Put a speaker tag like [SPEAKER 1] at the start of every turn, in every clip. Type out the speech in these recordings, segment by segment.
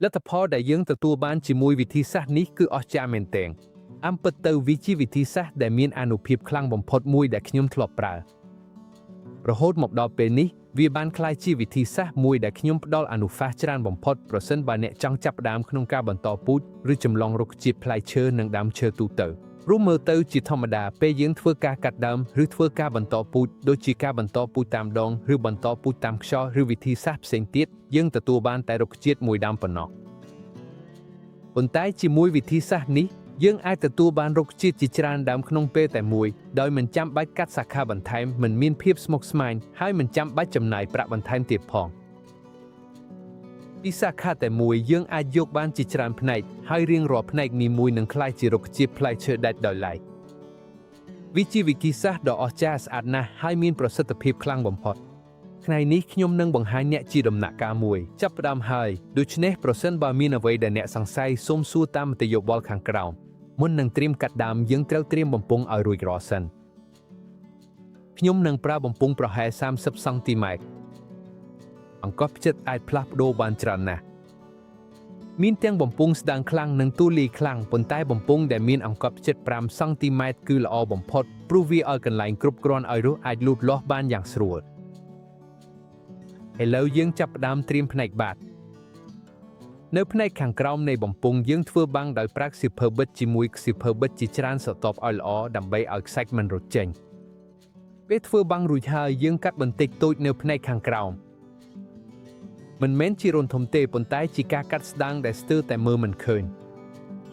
[SPEAKER 1] លទ្ធផលដែលយើងទទួលបានជាមួយវិធីសាស្ត្រនេះគឺអស្ចារ្យមែនទែនតាមពិតទៅវាជាវិធីសាស្ត្រដែលមានអានុភាពខ្លាំងបំផុតមួយដែលខ្ញុំធ្លាប់ប្រើរហូតមកដល់ពេលនេះវាបានក្លាយជាវិធីសាស្ត្រមួយដែលខ្ញុំផ្ដល់អនុសាសន៍ច្រើនបំផុតប្រសិនបើអ្នកចង់ចាប់ផ្ដើមក្នុងការបន្តពូជឬចម្លងរុក្ខជាតិផ្លែឈើនិងដើមឈើទូទៅព្រោះមើលទៅជាធម្មតាពេលយើងធ្វើការកាត់ដើមឬធ្វើការបន្តពូជដូចជាការបន្តពូជតាមដងឬបន្តពូជតាមខ្យល់ឬវិធីសាស្ត្រផ្សេងទៀតយើងទទួលបានតែរុក្ខជាតិមួយដើមប៉ុណ្ណោះប៉ុន្តែជាមួយវិធីសាស្ត្រនេះយើងអាចទទួលបានរុក្ខជាតិជាច្រើនដើមក្នុងពេលតែមួយដោយមិនចាំបាច់កាត់សាខាបន្ថែមមិនមានភាពស្មុគស្មាញហើយមិនចាំបាច់ចំណាយប្រាក់បន្ថែមទៀតផងពីសាខាតែមួយយើងអាចយកបានជាច្រើនផ្នែកហើយរៀងរាល់ផ្នែកនីមួយនឹងក្លាយជារុក្ខជាតិផ្លែឈើដាច់ដោយឡែកវាជាវិធីសាស្ត្រដ៏អស្ចារ្យស្អាតណាស់ហើយមានប្រសិទ្ធភាពខ្លាំងបំផុតថ្ងៃនេះខ្ញុំនឹងបង្ហាញអ្នកជាដំណាក់កាលមួយចាប់ផ្ដើមហើយដូច្នេះប្រសិនបើមានអ្វីដែលអ្នកសង្ស័យសូមសួរតាមមតិយោបល់ខាងក្រោមមុននឹងត្រៀមកាត់ដើមយើងត្រូវត្រៀមបំពង់ឲ្យរួចរាល់សិនខ្ញុំនឹងប្រើបំពង់ប្រហែល30សង់ទីម៉ែត្រអង្កត់ផ្ចិតអាចផ្លាស់ប្ដូរបានច្រើនណាស់មានទាំងបំពង់ស្ដើងខ្លាំងនិងទូលាយខ្លាំងប៉ុន្តែបំពង់ដែលមានអង្កត់ផ្ចិត5សង់ទីម៉ែត្រគឺល្អបំផុតព្រោះវាឲ្យកន្លែងគ្រប់គ្រាន់ឲ្យឫសអាចលូតលាស់បានយ៉ាងស្រួលឥឡូវយើងចាប់ផ្ដើមត្រៀមផ្នែកបាតនៅផ្នែកខាងក្រោមនៃបំពង់យើងធ្វើបាំងដោយប្រើខ្សៀវភៅបិទជាមួយខ្សៀវភៅបិទជាច្រើនស្រទាប់ឲ្យល្អដើម្បីឲ្យខ្សាច់មិនរត់ចេញពេលធ្វើបាំងរួចហើយយើងកាត់បន្តិចតូចនៅផ្នែកខាងក្រោមមិនមែនជារន្ធធំទេប៉ុន្តែជាការកាត់ស្ដាងដែលស្ទើរតែមើលមិនឃើញ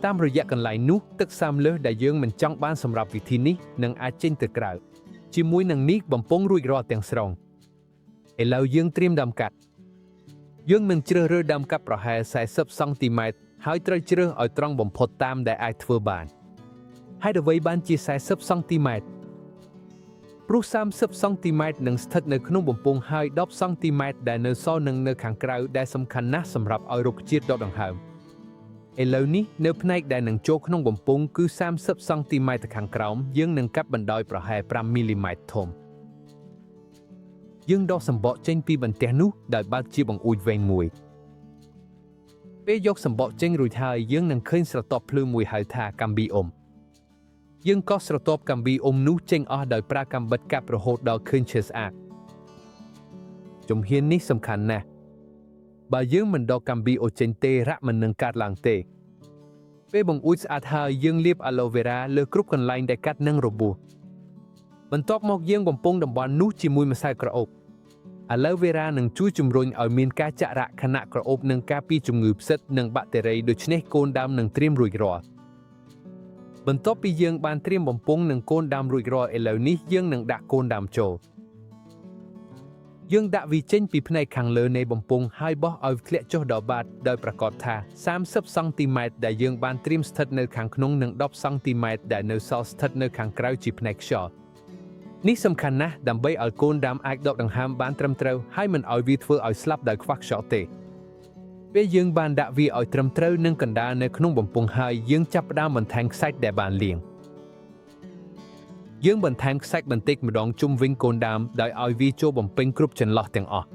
[SPEAKER 1] តាមរយៈកន្លែងនោះទឹកសាមលើសដែលយើងមិនចង់បានសម្រាប់វិធីនេះនឹងអាចចេញទៅក្រៅជាមួយនឹងនេះបំពង់រួចរាល់ទាំងស្រុងឥឡូវយើងត្រៀមដើមកាត់យើងនឹងជ្រើសរើសដើមកាត់ប្រហែល40សង់ទីម៉ែត្រហើយត្រូវជ្រើសឲ្យត្រង់បំផុតតាមដែលអាចធ្វើបានហើយអ្វីបានជា40សង់ទីម៉ែត្រព្រោះ30សង់ទីម៉ែត្រនឹងស្ថិតនៅក្នុងបំពង់ហើយ10សង់ទីម៉ែត្រដែលនៅសល់នឹងនៅខាងក្រៅដែលសំខាន់ណាស់សម្រាប់ឲ្យរុក្ខជាតិដកដង្ហើមឥឡូវនេះនៅផ្នែកដែលនឹងចូលក្នុងបំពង់គឺ30សង់ទីម៉ែត្រខាងក្រោមយើងនឹងកាត់បណ្ដោយប្រហែល5មីលីម៉ែត្រធំយើងដកសម្បកចេញពីបន្ទះនោះដោយបើកជាបង្អួចវែងមួយពេលយកសម្បកចេញរួចហើយយើងនឹងឃើញស្រទាប់ភ្លឺមួយហៅថាកាំប៊ីអ៊ុំយើងកោសស្រទាប់កាំប៊ីអ៊ុំនោះចេញអស់ដោយប្រើកាំបិតកាប់រហូតដល់ឃើញឈើស្អាតជំហាននេះសំខាន់ណាស់បើយើងមិនដកកាំប៊ីអូចេញទេរ៉ាក់មិននឹងកាត់ឡើងទេពេលបង្អួចស្អាតហើយយើងលាបអាឡូវេរ៉ាលើគ្រប់កន្លែងដែលកាត់និងរបួសបន្ទាប់មកយើងបំពង់តំបន់នោះជាមួយម្សៅក្រអូបអាឡូវេរ៉ានឹងជួយជំរុញឲ្យមានការចាក់រ៉ាក់ខណៈក្រអូបនិងការពារជំងឺផ្សិតនិងបាក់តេរីដូច្នេះកូនដើមនឹងត្រៀមរួចរាល់បន្ទាប់ពីយើងបានត្រៀមបំពង់និងកូនដើមរួចរាល់ឥឡូវនេះយើងនឹងដាក់កូនដើមចូលយើងដាក់វាចេញពីផ្នែកខាងលើនៃបំពង់ហើយបោះឲ្យធ្លាក់ចុះដល់បាតដោយប្រកាសថា30សង់ទីម៉ែត្រដែលយើងបានត្រៀមស្ថិតនៅខាងក្នុងនិង10សង់ទីម៉ែត្រដែលនៅសល់ស្ថិតនៅខាងក្រៅជាផ្នែកខ្យល់នេះសំខាន់ណាស់ដើម្បីឲ្យកូនដើមអាចដកដង្ហើមបានត្រឹមត្រូវហើយមិនឲ្យវាធ្វើឲ្យស្លាប់ដោយខ្វះខ្យល់ទេពេលយើងបានដាក់វាឲ្យត្រឹមត្រូវនឹងកណ្ដាលនៅក្នុងបំពង់ហើយយើងចាប់ផ្ដើមបន្ថែមខ្សាច់ដែលបានលាងយើងបន្ថែមខ្សាច់បន្តិចម្ដងជុំវិញកូនដើមដោយឲ្យវាចូលបំពេញគ្រប់ចន្លោះទាំងអស់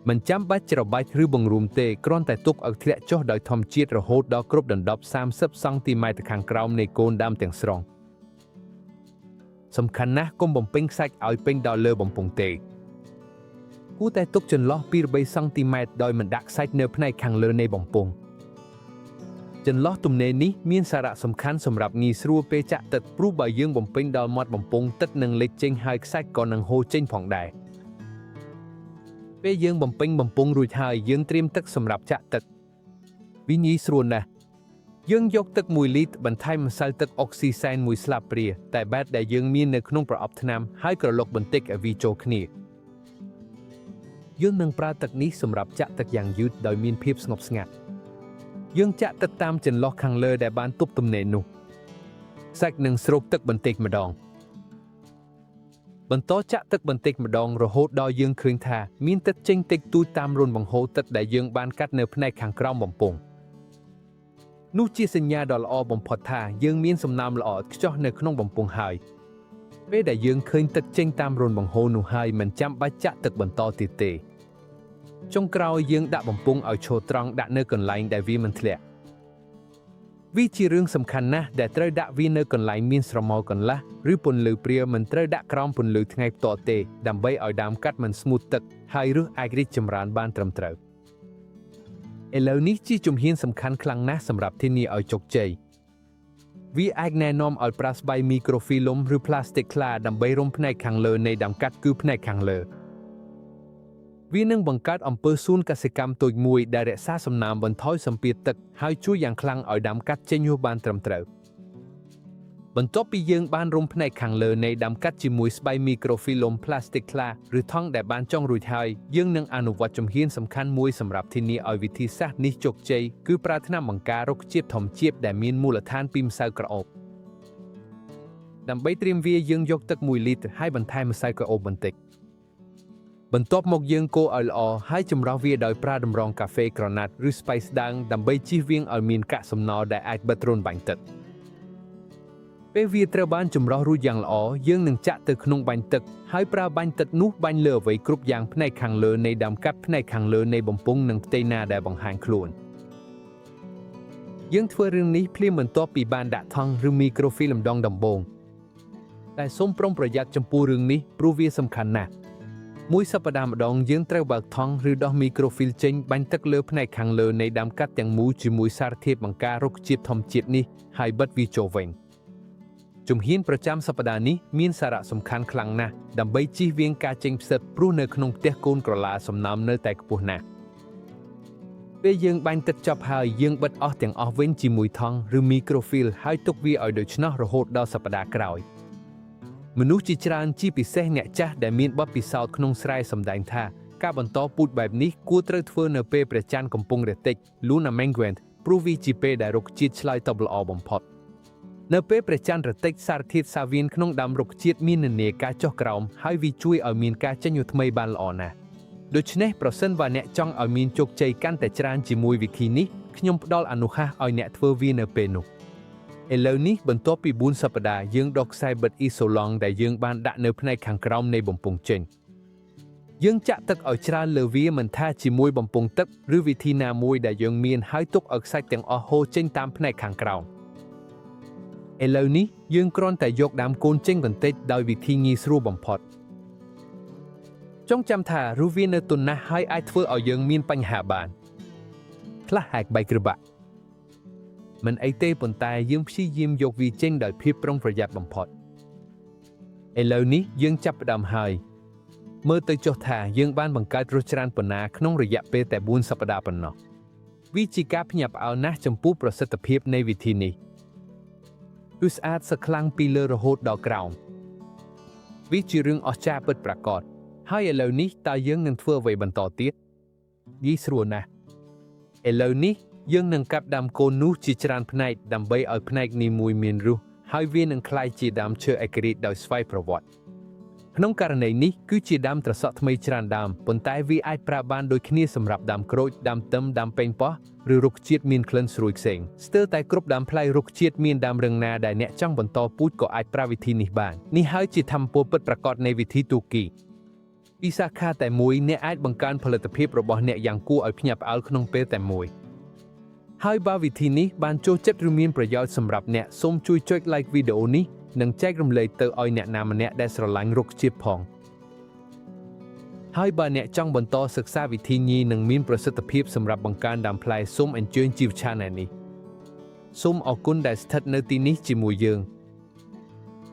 [SPEAKER 1] មិនចាំបាច់ច្របាច់ឬបង្រួមទេគ្រាន់តែទុកឲ្យធ្លាក់ចុះដោយធម្មជាតិរហូតដល់គ្រប់ដណ្ដប់30សង់ទីម៉ែត្រខាងក្រោមនៃកូនដើមទាំងស្រុងសំខាន់ណាស់កុំបំពេញខ្សាច់ឲ្យពេញដល់លើបំពង់ទេគួរតែទុកចន្លោះពី3សង់ទីម៉ែត្រដោយមិនដាក់ខ្សាច់នៅផ្នែកខាងលើនៃបំពង់ចន្លោះទំនេរនេះមានសារៈសំខាន់សម្រាប់ងាយស្រួលពេលចាក់ទឹកព្រោះបើយើងបំពេញដល់មាត់បំពង់ទឹកនឹងលេចចេញហើយខ្សាច់ក៏នឹងហូរចេញផងដែរពេលយើងបំពេញបំពង់រួចហើយយើងត្រៀមទឹកសម្រាប់ចាក់ទឹកវាងាយស្រួលណាស់យើងយកទឹក1លីត្របន្ថែមម្សៅទឹកអុកស៊ីសែនមួយស្លាបព្រាតែបែបដែលយើងមាននៅក្នុងប្រអប់ថ្នាំហើយក្រឡុកបន្តិចឲ្យវាចូលគ្នាយើងនឹងប្រើទឹកនេះសម្រាប់ចាក់ទឹកយ៉ាងយឺតដោយមានភាពស្ងប់ស្ងាត់យើងចាក់ទឹកតាមចន្លោះខាងលើដែលបានទប់ទំនេរនោះខ្សាច់នឹងស្រូបទឹកបន្តិចម្ដងបន្តចាក់ទឹកបន្តិចម្ដងរហូតដល់យើងឃើញថាមានទឹកចេញតិចតួចតាមរន្ធបង្ហូរទឹកដែលយើងបានកាត់នៅផ្នែកខាងក្រោមបំពង់នោះជាសញ្ញាដ៏ល្អបំផុតថាយើងមានសំណើមល្អឥតខ្ចោះនៅក្នុងបំពង់ហើយពេលដែលយើងឃើញទឹកចេញតាមរន្ធបង្ហូរនោះហើយមិនចាំបាច់ចាក់ទឹកបន្តទៀតទេ។ ចុងក្រោយយើងដាក់បំពង់ឲ្យឈរត្រង់ដាក់នៅកន្លែងដែលវាមិនធ្លាក់វាជារឿងសំខាន់ណាស់ដែលត្រូវដាក់វានៅកន្លែងមានស្រមោលកន្លះឬពន្លឺព្រាលមិនត្រូវដាក់ក្រោមពន្លឺថ្ងៃផ្ទាល់ទេដើម្បីឲ្យដើមកាត់មិនស្ងួតទឹកហើយឫសអាចរីកចម្រើនបានត្រឹមត្រូវឥឡូវនេះជាជំហានសំខាន់ខ្លាំងណាស់សម្រាប់ធានាឲ្យជោគជ័យវាអាចណែនាំឲ្យប្រើស្បៃមីក្រូហ្វីលុមឬផ្លាស្ទិកថ្លាដើម្បីរុំផ្នែកខាងលើនៃដើមកាត់គឺផ្នែកខាងលើវានឹងបង្កើតអំពើសួនកសិកម្មតូចមួយដែលរក្សាសំណើមបន្ថយសម្ពាធទឹកហើយជួយយ៉ាងខ្លាំងឲ្យដើមកាត់ចេញហួសបានត្រឹមត្រូវបន្ទាប់ពីយើងបានរុំផ្នែកខាងលើនៃដើមកាត់ជាមួយស្បៃមីក្រូហ្វីលុមផ្លាស្ទិកថ្លាឬថង់ដែលបានចងរួចហើយយើងនឹងអនុវត្តជំហានសំខាន់មួយសម្រាប់ធានាឲ្យវិធីសាស្ត្រនេះជោគជ័យគឺប្រើថ្នាំបង្ការរុក្ខជាតិធម្មជាតិដែលមានមូលដ្ឋានពីម្សៅក្រអូបដើម្បីត្រៀមវាយើងយកទឹក1លីត្រហើយបន្ថែមម្សៅក្រអូបបន្តិចបន្ទាប់មកយើងកូរឲ្យល្អហើយចម្រោះវាដោយប្រើតម្រងកាហ្វេក្រណាត់ឬស្បៃស្ដើងដើម្បីជៀសវាងឲ្យមានកាកសំណល់ដែលអាចបិទរន្ធបាញ់ទឹកពេលវាត្រូវបានចម្រោះរួចយ៉ាងល្អយើងនឹងចាក់ទៅក្នុងបាញ់ទឹកហើយប្រើបាញ់ទឹកនោះបាញ់លើអ្វីគ្រប់យ៉ាងផ្នែកខាងលើនៃដើមកាត់ផ្នែកខាងលើនៃបំពង់និងផ្ទៃណាដែលបង្ហាញខ្លួនយើងធ្វើរឿងនេះភ្លាមបន្ទាប់ពីបានដាក់ថង់ឬមីក្រូហ្វីលម្ដងដំបូងតែសូមប្រុងប្រយ័ត្នចំពោះរឿងនេះព្រោះវាសំខាន់ណាស់មួយសប្តាហ៍ម្ដងយើងត្រូវបើកថង់ឬដោះមីក្រូហ្វីលចេញបាញ់ទឹកលើផ្នែកខាងលើនៃដើមកាត់ទាំងមូលជាមួយសារធាតុបង្ការរុក្ខជាតិធម្មជាតិនេះហើយបិទវាចូលវិញជំហានប្រចាំសប្តាហ៍នេះមានសារៈសំខាន់ខ្លាំងណាស់ដើម្បីជៀសវាងការចេញផ្សិតព្រោះនៅក្នុងផ្ទះកូនក្រឡាសំណើមនៅតែខ្ពស់ណាស់ពេលយើងបាញ់ទឹកចប់ហើយយើងបិទអស់ទាំងអស់វិញជាមួយថង់ឬមីក្រូហ្វីលហើយទុកវាឲ្យដូច្នោះរហូតដល់សប្តាហ៍ក្រោយមនុស្សជាច្រើនជាពិសេសអ្នកចាស់ដែលមានបទពិសោធន៍ក្នុងស្រែសម្ដែងថាការបន្តពូជបែបនេះគួរត្រូវធ្វើនៅពេលព្រះច័ន្ទកំពុងរះតិច Luna Menguent ព្រោះវាជាពេលដែលរុក្ខជាតិឆ្លើយតបល្អបំផុតនៅពេលព្រះច័ន្ទរតិចសារធាតុសាវៀនក្នុងដើមរុក្ខជាតិមាននិន្នាការចុះក្រោមហើយវាជួយឲ្យមានការចេញញថ្មីបានល្អណាស់ដូច្នេះប្រសិនបើអ្នកចង់ឲ្យមានជោគជ័យកាន់តែច្រើនជាមួយវិធីនេះខ្ញុំផ្ដល់អនុសាសន៍ឲ្យអ្នកធ្វើវានៅពេលនោះឥឡូវនេះបន្ទាប់ពី4សប្តាហ៍យើងដកខ្សែបិទអ៊ីសូឡង់ដែលយើងបានដាក់នៅផ្នែកខាងក្រោមនៃបំពង់ចេញយើងចាក់ទឹកឲ្យច្រើនលើវាមិនថាជាមួយបំពង់ទឹកឬវិធីណាមួយដែលយើងមានហើយទុកឲ្យខ្សាច់ទាំងអស់ហូរចេញតាមផ្នែកខាងក្រោមឥឡូវនេះយើងគ្រាន់តែយកដើមកូនចេញបន្តិចដោយវិធីងាយស្រួលបំផុតចងចាំថាឬវានៅទន់ណាស់ហើយអាចធ្វើឲ្យយើងមានបញ្ហាបានខ្លះហែកបែកគ្របាក់មិនអីទេប៉ុន្តែយើងព្យាយាមយកវាចេញដោយភាពប្រុងប្រយ័ត្នបំផុតឥឡូវនេះយើងចាប់ផ្ដើមហើយមើលទៅចុះថាយើងបានបង្កើតរសច្រើនប៉ុណ្ណាក្នុងរយៈពេលតែ4សប្តាហ៍ប៉ុណ្ណោះវាជាការភ្ញាក់ផ្អើលណាស់ចំពោះប្រសិទ្ធភាពនៃវិធីនេះគឺស្អាតសខ្លាំងពីលើរហូតដល់ក្រោមវាជារឿងអស្ចារ្យពិតប្រាកដហើយឥឡូវនេះតើយើងនឹងធ្វើអ្វីបន្តទៀតងាយស្រួលណាស់ឥឡូវនេះយើងនឹងកាប់ដើមកូននោះជាច្រើនផ្នែកដើម្បីឲ្យផ្នែកនីមួយមានឫសហើយវានឹងក្លាយជាដើមឈើឯករាជ្យដោយស្វ័យប្រវត្តិក្នុងករណីនេះគឺជាដើមត្រសក់ថ្មីច្រើនដើមប៉ុន្តែវាអាចប្រើបានដូចគ្នាសម្រាប់ដើមក្រូចដើមទឹមដើមប៉េងប៉ោះឬរុក្ខជាតិមានក្លិនស្រួយផ្សេងស្ទើរតែគ្រប់ដើមផ្លែរុក្ខជាតិមានដើមរឹងណាដែលអ្នកចង់បន្តពូជក៏អាចប្រើវិធីនេះបាននេះហើយជាធម្មពលពិតប្រាកដនៃវិធីទូគីពីសាខាតែមួយអ្នកអាចបង្កើនផលិតភាពរបស់អ្នកយ៉ាងគួរឲ្យភ្ញាក់ផ្អើលក្នុងពេលតែមួយហើយបើវិធីនេះបានចូលចិត្តឬមានប្រយោជន៍សម្រាប់អ្នកសូមជួយចុច like វីដេអូនេះនិងចែករំលែកទៅឲ្យអ្នកណាម្នាក់ដែលស្រឡាញ់រុក្ខជាតិផងហើយបើអ្នកចង់បន្តសិក្សាវិធីញីនិងមានប្រសិទ្ធភាពសម្រាប់បង្កើនដើមផ្លែសូមអញ្ជើញជីវ Channel នេះសូមអរគុណដែលស្ថិតនៅទីនេះជាមួយយើង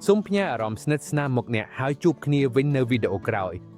[SPEAKER 1] សូមផ្ញើអារម្មណ៍ស្និទ្ធស្នាលមកអ្នកហើយជួបគ្នាវិញនៅវីដេអូក្រោយ។